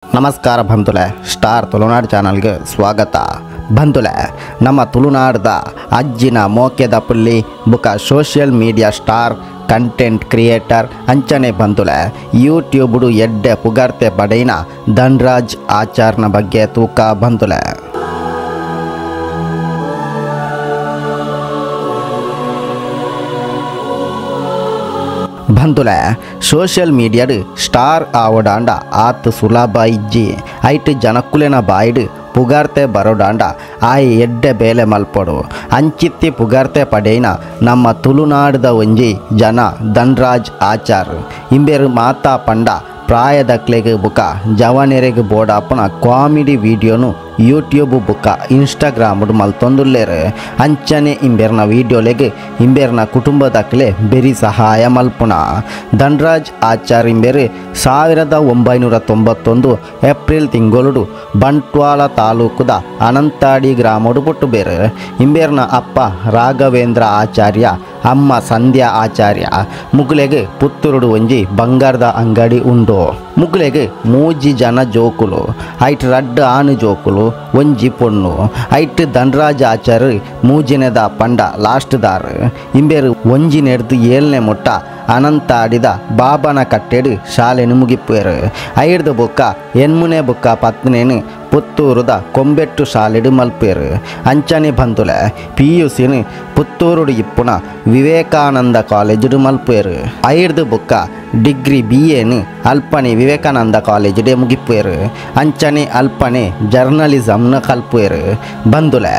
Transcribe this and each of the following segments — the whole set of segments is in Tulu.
ನಮಸ್ಕಾರ ಬಂಧುಲೆ, ಸ್ಟಾರ್ ತುಳುನಾಡು ಚಾನಲ್ಗೆ ಸ್ವಾಗತ. ಬಂಧುಲೆ, ನಮ್ಮ ತುಳುನಾಡದ ಅಜ್ಜಿನ ಮೋಕೆದ ಪುಲ್ಲಿ ಬುಕ social media star content creator ಅಂಚನೆ ಬಂಧುಲೆ ಯೂಟ್ಯೂಬ್ಡು ಎಡ್ಡೆ ಪುಗಾರ್ತೆ ಪಡೆಯಿನ ಧನ್ರಾಜ್ ಆಚಾರ್ನ ಬಗ್ಗೆ ತೂಕ ಬಂಧುಲೆ. ಬಂಧುಲೆ, ಸೋಷಿಯಲ್ ಮೀಡಿಯಾಡು ಸ್ಟಾರ್ ಆವಡಾಂಡ ಆತ್ ಸುಲಭ ಇಜ್ಜಿ. ಐಟ್ ಜನಕ್ಕುಲೆನ ಬಾಯಿಡು ಪುಗಾರ್ತೆ ಬರೋಡಾಂಡ ಆಯ್ ಎಡ್ಡೆ ಬೇಲೆ ಮಲ್ಪೊಡು. ಅಂಚಿತ್ತಿ ಪುಗಾರ್ತೆ ಪಡೆಯಿನ ನಮ್ಮ ತುಳುನಾಡದ ಒಂಜಿ ಜನ ಧನ್ರಾಜ್ ಆಚಾರ್. ಇಂಬೆರು ಮಾತಾ ಪಂಡ ಪ್ರಾಯದಕ್ಲೆಗ್ ಬುಕ ಜವನೆರೆಗ್ ಬೋಡಾಪುನ ಕಾಮಿಡಿ ವಿಡಿಯೋನು ಯೂಟ್ಯೂಬ್ ಬುಕ್ಕ ಇನ್ಸ್ಟಾಗ್ರಾಮ್ ಮಲ್ತೊಂದುಲ್ಲೆರ್. ಅಂಚನೆ ಇಂಬೆರ್ನ ವೀಡಿಯೋಲೆಗ್ ಇಂಬೆರ್ನ ಕುಟುಂಬದಕ್ಲೆ ಬೆರಿ ಸಹಾಯ ಮಲ್ಪುನ. ಧನ್ರಾಜ್ ಆಚಾರ್ ಇಂಬೆರ್ 1991 ಏಪ್ರಿಲ್ ತಿಂಗೊಳುಡು ಬಂಟ್ವಾಳ ತಾಲೂಕುದ ಅನಂತಾಡಿ ಗ್ರಾಮಡು ಪುಟ್ಟುಬೇರು. ಇಂಬೆರ್ನ ಅಪ್ಪ ರಾಘವೇಂದ್ರ ಆಚಾರ್ಯ, ಅಮ್ಮ ಸಂಧ್ಯಾ ಆಚಾರ್ಯ. ಮುಗುಲೆಗ್ ಪುತ್ತೂರುಡು ಒಂಜಿ ಬಂಗಾರದ ಅಂಗಡಿ ಉಂಡು. ಮುಗುಲೆಗ್ ಮೂಜಿ ಜನ ಜೋಕುಲು, ಐಟ್ ರಡ್ಡ್ ಆನು ಜೋಕುಲು, ಒಂಜಿ ಪೊಣ್ಣು. ಐಟ್ ಧನ್ರಾಜ್ ಆಚಾರ್ ಮೂಜಿನೆದ ಪಂಡ ಲಾಸ್ಟ್ ದಾರ್. ಇಂಬೆರು ಒಂಜಿನೆಡ್ದು ಏಳನೇ ಮುಟ್ಟ ಅನಂತಾಡಿದ ಬಾಬನ ಕಟ್ಟೆಡು ಶಾಲೆನು ಮುಗಿಪ್ಪೇರು. ಐಡ್ದು ಬೊಕ್ಕ ಎನ್ಮುನೆ ಬೊಕ್ಕ ಪತ್ನೇನು ಪುತ್ತೂರುದ ಕೊಂಬೆಟ್ಟು ಶಾಲೆಡು ಮಲ್ಪೇರು. ಅಂಚನೆ ಬಂಧುಲೆ ಪಿ.ಯು.ಸಿನು ಪುತ್ತೂರುಡು ಇಪ್ಪುನ ವಿವೇಕಾನಂದ ಕಾಲೇಜುಡು ಮಲ್ಪೇರು. ಐಡ್ದು ಬೊಕ್ಕ ಡಿಗ್ರಿ ಬಿ.ಎನು ಅಲ್ಪನೆ ವಿವೇಕಾನಂದ ಕಾಲೇಜುಡೆ ಮುಗಿಪ್ಪೇರು. ಅಂಚನೆ ಅಲ್ಪನೆ ಜರ್ನಲಿಸಮ್ನ ಕಲ್ಪೇರು. ಬಂಧುಲೆ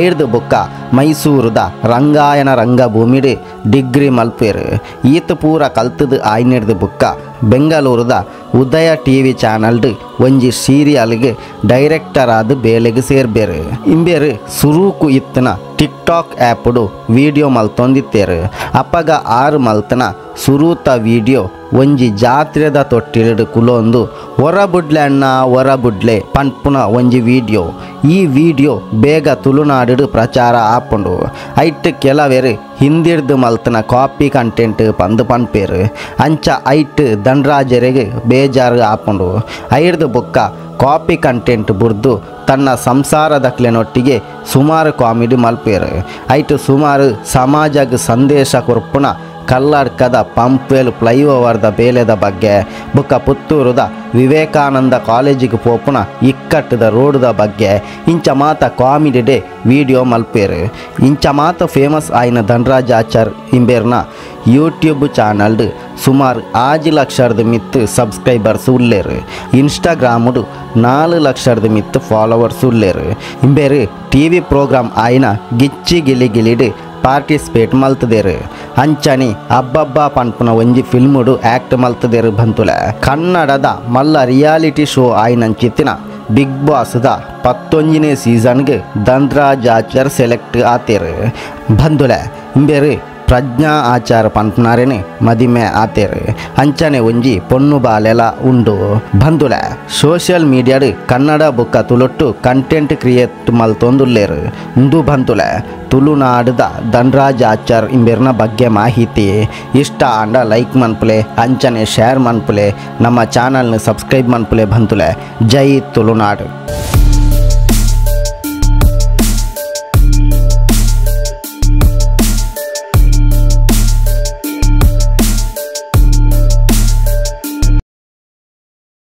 ಐಡ್ದು ಬೊಕ್ಕ ಮೈಸೂರುದ ರಂಗಾಯನ ರಂಗಭೂಮಿಡು ಡಿಗ್ರಿ ಮಲ್ಪೇರು. ಈತ ಪೂರ ಕಲ್ತದು ಆಯ್ನೆಡ್ದು ಬೊಕ್ಕ ಬೆಂಗಳೂರುದ ಉದಯ ಟಿವಿ ಚಾನಲ್ಡು ಒಂಜಿ ಸೀರಿಯಲ್ಗೆ ಡೈರೆಕ್ಟರ್ ಆದ ಬೇಲೆಗೆ ಸೇರ್ಬೇರು. ಇಂಬೇರು ಸುರೂಕು ಇತ್ತನ ಟಿಕ್ ಟಾಕ್ ಆ್ಯಪ್ಡು ವಿಡಿಯೋ ಮಲ್ತೊಂದಿತ್ತೇರು. ಅಪ್ಪಗ ಆರು ಮಲ್ತನ ಸುರೂತ ವಿಡಿಯೋ ಒಂಜಿ ಜಾತ್ರೆದ ತೊಟ್ಟಿಲಿಡು ಕುಲೊಂದು ಹೊರಬುಡ್ಲೆ ಅಣ್ಣ ಹೊರಬುಡ್ಲೆ ಪನ್ಪುನ ಒಂಜಿ ವಿಡಿಯೋ. ಈ ವಿಡಿಯೋ ಬೇಗ ತುಳುನಾಡು ಪ್ರಚಾರ ಆಪುಂಡು. ಐಟ್ ಕೆಲವೆರು ಹಿಂದಿಡ್ದು ಮಲ್ತನ ಕಾಪಿ ಕಂಟೆಂಟ್ ಪಂದು ಪನ್ಪೇರು. ಅಂಚ ಐಟ್ ಧನ್ರಾಜರಿಗೆ ಬೇಜಾರು ಆಪುಂಡು. ಐಡ್ದು ಬೊಕ್ಕ ಕಾಪಿ ಕಂಟೆಂಟ್ ಬುರ್ದು ತನ್ನ ಸಂಸಾರದಕ್ಲೆನೊಟ್ಟಿಗೆ ಸುಮಾರು ಕಾಮಿಡಿ ಮಲ್ಪೇರು. ಐಟ್ ಸುಮಾರು ಸಮಾಜಕ್ಕೆ ಸಂದೇಶ ಕೊರ್ಪುನ ಕಲ್ಲಡ್ಕದ ಪಂಪ್ವೆಲ್ ಫ್ಲೈಓವರ್ದ ಬೇಲೆದ ಬಗ್ಗೆ ಬೊಕ್ಕ ಪುತ್ತೂರುದ ವಿವೇಕಾನಂದ ಕಾಲೇಜಿಗೆ ಪೋಪುನ ಇಕ್ಕಟ್ಟದ ರೋಡುದ ಬಗ್ಗೆ ಇಂಚ ಮಾತ comedy day video ಮಲ್ಪೇರು. ಇಂಚ ಮಾತ ಫೇಮಸ್ ಆಯಿನ ಧನ್ರಾಜ್ ಆಚಾರ್ ಇಂಬೇರ್ನ ಯೂಟ್ಯೂಬ್ ಚಾನಲ್ಡು ಸುಮಾರು 5 ಲಕ್ಷದ ಮಿತ್ತು ಸಬ್ಸ್ಕ್ರೈಬರ್ಸ್ ಉಲ್ಲೇರು. ಇನ್ಸ್ಟಾಗ್ರಾಮುಡು 4 ಲಕ್ಷದ ಮಿತ್ತು ಫಾಲೋವರ್ಸ್ ಉಲ್ಲೇರು. ಇಂಬೇರು ಟಿವಿ ಪ್ರೋಗ್ರಾಮ್ ಆಯಿನ ಗಿಚ್ಚಿ ಗಿಲಿ ಗಿಲಿಡು ಪಾರ್ಟಿಸಿಪೇಟ್ ಮಲ್ತದೇರು. ಅಂಚನೆ ಅಬ್ಬಬ್ಬ ಪನ್ಪುನ ಒಂಜಿ ಫಿಲ್ಮುಡು ಆ್ಯಕ್ಟ್ ಮಲ್ತದೇರು. ಬಂತುಲೆ ಕನ್ನಡದ ಮಲ್ಲ ರಿಯಾಲಿಟಿ ಶೋ ಆಯಿನಂಚಿತ್ತಿನ ಬಿಗ್ ಬಾಸ್ದ 19ನೇ ಸೀಸನ್ಗೆ ಧನ್ರಾಜ್ ಆಚಾರ್ ಸೆಲೆಕ್ಟ್ ಆತೇರು. ಬಂಧುಲೆ ಇಂಬೇರು ಪ್ರಜ್ಞಾ ಆಚಾರ ಪನ್ಪುನಾರೇನೆ ಮದಿಮೆ ಆತೇರು. ಅಂಚನೆ ಒಂಜಿ ಪೊಣ್ಣು ಬಾಲೆಲ ಉಂಡು. ಬಂಧುಲೆ ಸೋಷಿಯಲ್ ಮೀಡಿಯಾಡು ಕನ್ನಡ ಬೊಕ್ಕ ತುಳುಟ್ಟು ಕಂಟೆಂಟ್ ಕ್ರಿಯೇಟ್ ಮಲ್ತೊಂದುಲ್ಲೇರು. ಉಂದು ಬಂಧುಲೆ ತುಳುನಾಡದ ಧನ್ರಾಜ್ ಆಚಾರ್ ಇಂಬೆರ್ನ ಬಗ್ಗೆ ಮಾಹಿತಿ. ಇಷ್ಟ ಆಂಡ ಲೈಕ್ ಮನ್ಪುಲೆ, ಅಂಚನೆ ಶೇರ್ ಮನ್ಪುಲೆ, ನಮ್ಮ ಚಾನಲ್ನ ಸಬ್ಸ್ಕ್ರೈಬ್ ಮನ್ಪುಲೆ. ಬಂಧುಲೆ, ಜೈ ತುಳುನಾಡು.